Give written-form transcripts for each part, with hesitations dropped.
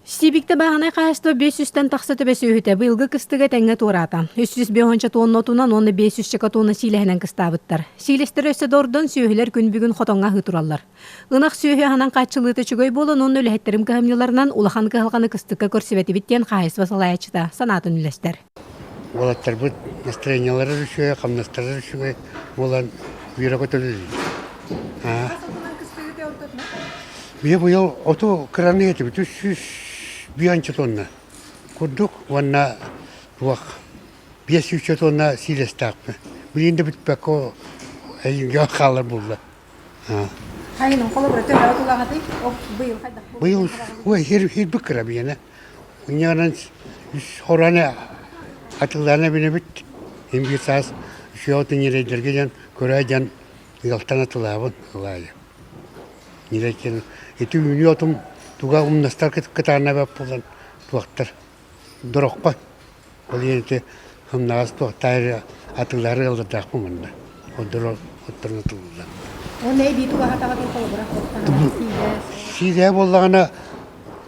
Сиибиктэ бааһынай хаһаайыстыба 500-тэн тахса төбө сүөһүтэ быйылгы кыстыга этэҥҥэ туораата. 350 тонна отунан уонна 500 тонна сиилэһинэн кыстаабыттар. Сиилэстэрэ өссө да ордон сүөһүлэр күн бүгүн хотоҥҥо аһыы тураллар. Ынах сүөһү аһынан хааччыллыыта үчүгэй буолан уонна үлэһиттэрим кыһамньыларынан улахан кыһалҕаны кыстыкка көрсүбэтибит диэн хаһаайыстыба салайааччыта санаатын үллэстэр. Уолаттарбыт настроениелара үчүгэй, хамнастара үчүгэй буолан үөрэ көтөллөр. Быйыл быйыл оту кыраны этибит 300 тонна курдук уонна туох 500 тонна сиилэстээхпин. Билигин да бүтпэккэ эйиҥҥэ хаалар буолла. Хайын холобура төһө отулаҕытый? Быйыл хайдах Быйыл ой хирбик кыра биэнэ. Унньаҕынан хораны атыллаана билэбит. Им биир саас үчүгэй ньирэйдэргэ диэн көрөө диэн ыалтан атылаабын ылаайы. Ньирэйдэр ити үүнүү отум туга умнастар кытаана бап буолан туохтар дороххо. Ол иһин ити сымнаҕас туохтаары атыллаары ыаллардаахпын манна. Отторун атыллылар. Ол эбии тугаһатаҕытын холобура Сиидээ буоллаҕына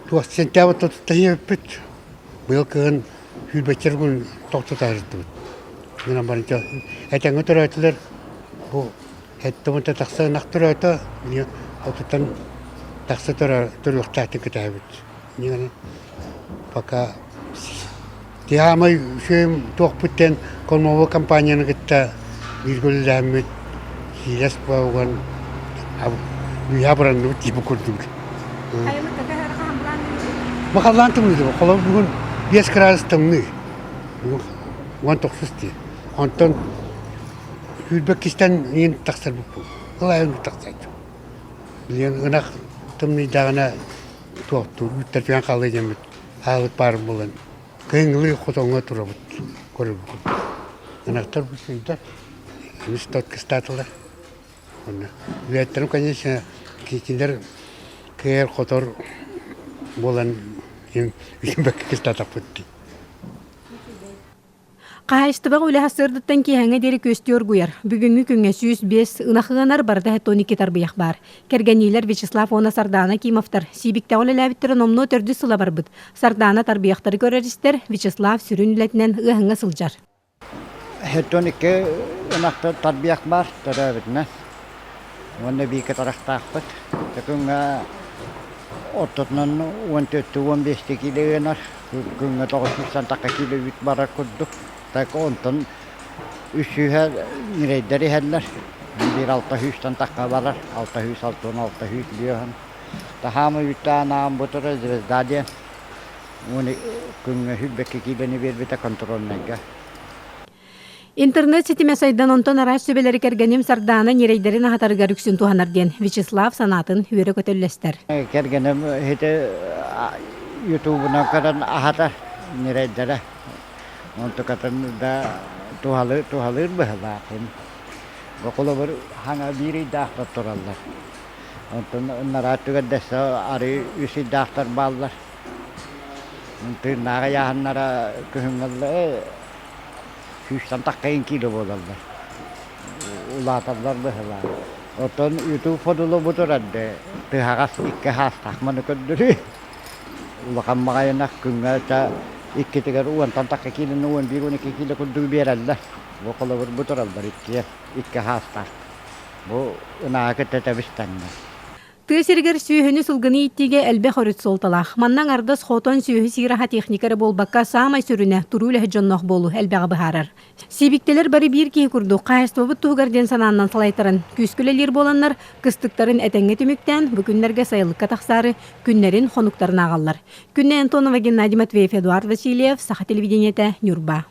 туох сентябрь тутта Быйыл кыһын сүүрбэччэ күн тохтото сырыттыбыт. Гынан баран этэҥҥэ төрөөтүлэр бу сэттэ уонта тахса ынах төрөөтө отуттан тахса төрүөхтээхтик кэтэһэбит. Пока Тиһаамай үчүгэйим туохпут диэн кормовой компанияны кытта бииргэ үлэлээммит сиилэс буолан үөһэ абыранныбыт типа курдук. Бу халлаан тымныыта холобур бүгүн 5 градус тымныы. Бүгүн 19 дии. Онтон сүүрбэккистэн иин тахсар буппут. Ылайын тахсааччы. Билигин ынах тымныйдаҕына туохтуур үүттэртэн хаалыы диэммит аалык баар буолан кыһыҥҥылыы хотоҥҥо турабыт көрөрбүт. Ынахтар бу сыйдар эмис тот кыстаатылар. Онно үлэттэрим, конечно, кинилэр кыайар-хотор буолан үчүгэйбэккэ кыстаатахпыт дии. Хаһаайыстыбаҕа үлэ сарсыардаттан киэһэҥҥэ диэри күөстүү оргуйар. Бүгүҥҥү күҥҥэ 105 ынах ыанар, барыта 12 тарбыйах баар. Кэргэнниилэр Вячеслав уонна Сардаана Кимовтар Сиибиктэҕэ үлэлээбиттэрэ номнуо төрдүс сыла барбыт. Сардаана тарбыйахтары көрөр-истэр, Вячеслав сүрүн үлэтинэн ыаһыҥҥа сылдьар. 12 ынахтар тарбыйах баар төрөөбүтүнэн. Уонна бииргэ тарахтаахпыт. Күҥҥэ ортотунан 14-15 киилэ ыанар. Күҥҥэ 900 тахха киилэ үүт барар курдук. Так онтон үс сүүһэ ньирэйдэр иһэллэр. Биир алта сүүстэн тахха барар. Алта сүүс алтан алта сүүс биэһин. Таһаама үүттээн аан бутура звезда диэн. Уон күҥҥэ сүүрбэккэ киилэни биэрбитэ контрольнайга. Интернет ситимэ сайдан онтон араас сүбэлэри кэргэним Сардаана ньирэйдэрин аһатарыгар үксүн туһанар диэн Вячеслав санаатын үөрэ-көтө үллэстэр. Кэргэним ити ютубунан көрөн аһатар ньирэйдэрэ. Онтукатын да туһалыыр, туһалыыр быһыылаах. Холобур, хаҥа биир ыйдаахтар тураллар. Онтон ынараа өттүгэр дэссе арыы үс ыйдаахтар бааллар. Тыыннаах ыйааһыннара күһүҥҥү сүүстэн таххайын киилэ буолаллар. Улааталлар быһыылаах. Оттон ютуб фодулу турар да тыһаҕас икки хаастаах маны көрдөрүү. Улахан баҕайынах күҥҥэ та иккитигэр уонтан тахха киилэни уон биир уон икки киилэ курдук биэрэллэр. Бу холобур бу тураллар иккиэн икки хаастаах. Бу ынааҕы кытта тэбис-тэҥнэр. Тыа сиригэр сүөһүнү, сылгыны ииттиигэ элбэх өрүт суолталаах. Манна аҥардас хотон, сүөһү сиир аһа техника эрэ буолбакка, саамай сүрүнэ, туруу үлэһит дьонноох буолуу элбэҕи быһаарар. Сиибиктэлэр бары биир киһи курдук, хаһаайыстыбабыт туһугар диэн санааннан салайтаран, күүскэ үлэлиир буоланнар, кыстыктарын этэҥҥэ түмүктээн, бу күннэргэ сайылыкка тахсаары күннэрин, хонуктарын ааҕаллар. Күннэй Антонова, Геннадий Матвеев, Эдуард Васильев, Саха телевидениетэ, Ньурба.